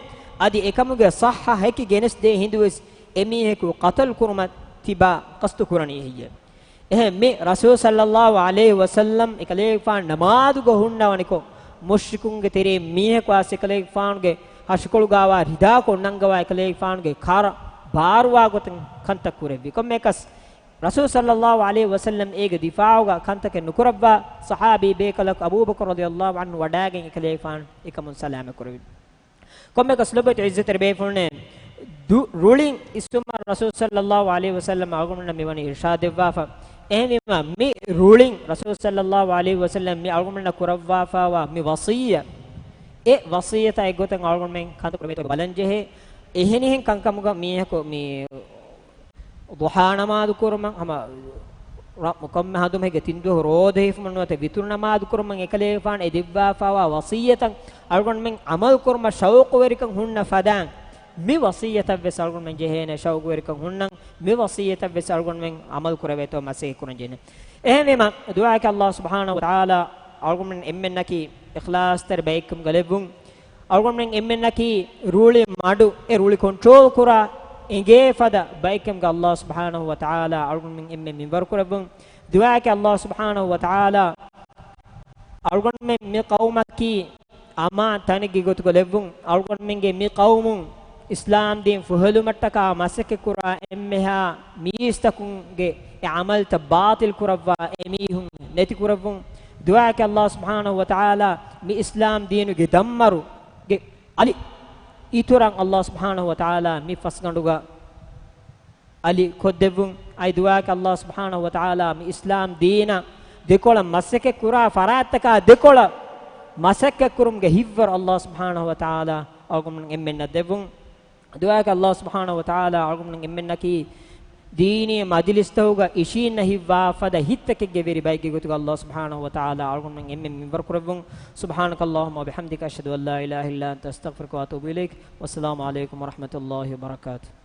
އަދި އެކަމުގެ ޞައްޙަ ހެކި ގެނެސްދޭ ހިނދުވެސް އެމީހަކު ޤަތުލު ކުރުމަށް ތިބާ ޤަޞްދު ކުރަނީ ހެއްޔެވެ؟ އެހެން މި ރަސޫލު ޞައްލައްލާހު ޢަލައިހި ވަސައްލަމް އެކަލޭގެފާނު ނަމާދުގަ ހުންނަވަނިކޮށް، މުޝްރިކުންގެ ތެރެއިން މީހަކު އައިސް އެކަލޭގެފާނުގެ ހަށިކޮޅުގާވާ ރިދާކޮށް ނަންގަވާ އެކަލޭގެފާނުގެ ކަރަށް ބާރުވާ ގޮތުން ކަންތައް ކުރެއްވި. ކޮންމެއަކަސް، ރަސޫލު ޞައްލައްލާހު ޢަލައިހި ވަސައްލަމް އޭގެ ދިފާޢުގަ ކަންތަކެއް ނުކުރައްވާ ޞަޙާބީ ބޭކަލަކު އަބޫބަކުރު ރަޟިޔައްލާހު ޢަންހު ވަޑާގެން އެކަލޭގެފާނު އެކަމުން ސަލާމަތް ކުރެއްވި. ކޮންމެއަކަސް ލޮބުވެތި ޢިއްޒަތްތެރި ބޭފުޅުންނޭ، ދު، ރުޅިން އިސްވުމަށް ރަސޫލު ޞައްލައްލާހު ޢަލައިހި ވަސައްލަމް އަޅުގަނޑުމެންނަށް މިވަނީ އިރުޝާދު ދެއްވާފަ. އެހެންވީމަ، މި ރުޅިން ރަސޫލު ޞައްލައްލާހު ޢަލައިހި ވަސައްލަމް މި އަޅުގަނޑުމެންނަށް ކުރައްވާފައިވާ މި ވަޞިއްޔަތް، އެ ވަޞިއްޔަތާ އެއްގޮތަށް އަޅުގަނޑުމެން ކަންތައް ކުރެވޭތޯ ބަލަން ޖެހޭ. އެހެނިހެން ކަންކަމުގަ މީހަކު މި ޟުޙާ ނަމާދު ކުރުމަށް، ހަމަ ރ، ކޮންމެ ހަނދުމަކީގެ ތިން ދުވަހު ރޯދަ ހިފުމަށް ނުވަތަ ވިތުރު ނަމާދު ކުރުމަށް އެކަލޭގެފާނު އެ ދެއްވާފައިވާ ވަޞިއްޔަތަށް އަޅުގަނޑުމެން ޢަމަލު ކުރުމަށް ޝައުޤުވެރިކަން ހުންނަ ފަދައިން، މި ވަޞިއްޔަތަށް ވެސް އަޅުގަނޑުމެން ޖެހޭނެ ޝައުޤުވެރިކަން ހުންނަން، މި ވަޞިއްޔަތަށް ވެސް އަޅުގަނޑުމެން ޢަމަލު ކުރެވޭތޯ މަސައްކަތް ކުރަން ޖެހޭނެ. އެހެންވީމަ، ދުޢާއަކީ ﷲ ސުބްޙާނަހޫ ވަތަޢާލާ އަޅުގަނޑުމެން އެންމެންނަކީ އިޚްލާޞްތެރި ބައެއްކަމުގަ ލެއްވުން. އަޅުގަނޑުމެން އެންމެންނަކީ ރުޅި މަޑު، އެ ރުޅި ކޮންޓްރޯލް ކުރާ އެނގޭ ފަދަ ބައެއްކަމުގަ ﷲ ސުބްޙާނަހޫ ވަތަޢާލާ އަޅުގަނޑުމެން އެންމެން މިންވަރު ކުރެއްވުން. ދުޢާއަކީ ﷲ ސުބްޙާނަހޫ ވަތަޢާލާ އަޅުގަނޑުމެން މި ޤައުމަކީ އަމާން ތަނެއްގެ ގޮތުގަ ލެއްވުން. އަޅުގަނޑުމެންގެ މި ޤައުމުން އިސްލާމް ދީން ފުހެލުމަށްޓަކާ މަސައްކަތް ކުރާ އެންމެހާ މީސްތަކުންގެ އެ ޢަމަލްތައް ބާޠިލް ކުރައްވާ އެމީހުން ނެތިކުރެއްވުން. ދުޢާއަކީ ﷲ ސުބްޙާނަހޫ ވަތަޢާލާ މި އިސްލާމް ދީނުގެ ދަންމަރުގެ އަލި އިތުރަށް ﷲ ސުބްޙާނަހޫ ވަތަޢާލާ މި ފަސްގަނޑުގަ އަލި ކޮށްދެއްވުން. އައި ދުޢާއަކީ ﷲ ސުބްޙާނަހޫ ވަތަޢާލާ މި އިސްލާމް ދީނަށް ދެކޮޅަށް މަސައްކަތް ކުރާ ފަރާތްތަކާ ދެކޮޅަށް މަސައްކަތްކުރުމުގެ ހިތްވަރު އައްލާހު ސުބްޙާނަހު ވަތަޢާލާ އަޅުގަނޑުމެން އެންމެންނަށް ދެއްވުން. ދުޢާއަކީ އައްލާހު ސުބްޙާނަހު ވަތަޢާލާ އަޅުގަނޑުމެން އެންމެންނަކީ ދީނީ މަޖިލިސްތަކުގަ އިށީންނަ ހިތްވާ ފަދަ ހިތްތަކެއްގެ ވެރި ބައެއްގެ ގޮތުގަ އައްލާހު ސުބްޙާނަހު ވަތަޢާލާ އަޅުގަނޑުމެން އެންމެން މިންވަރު ކުރެއްވުން. سبحانك اللهم وبحمدك، أشهد أن لا إله إلا أنت، أستغفرك وأتوب إليك. والسلام عليكم ورحمة الله وبركاته.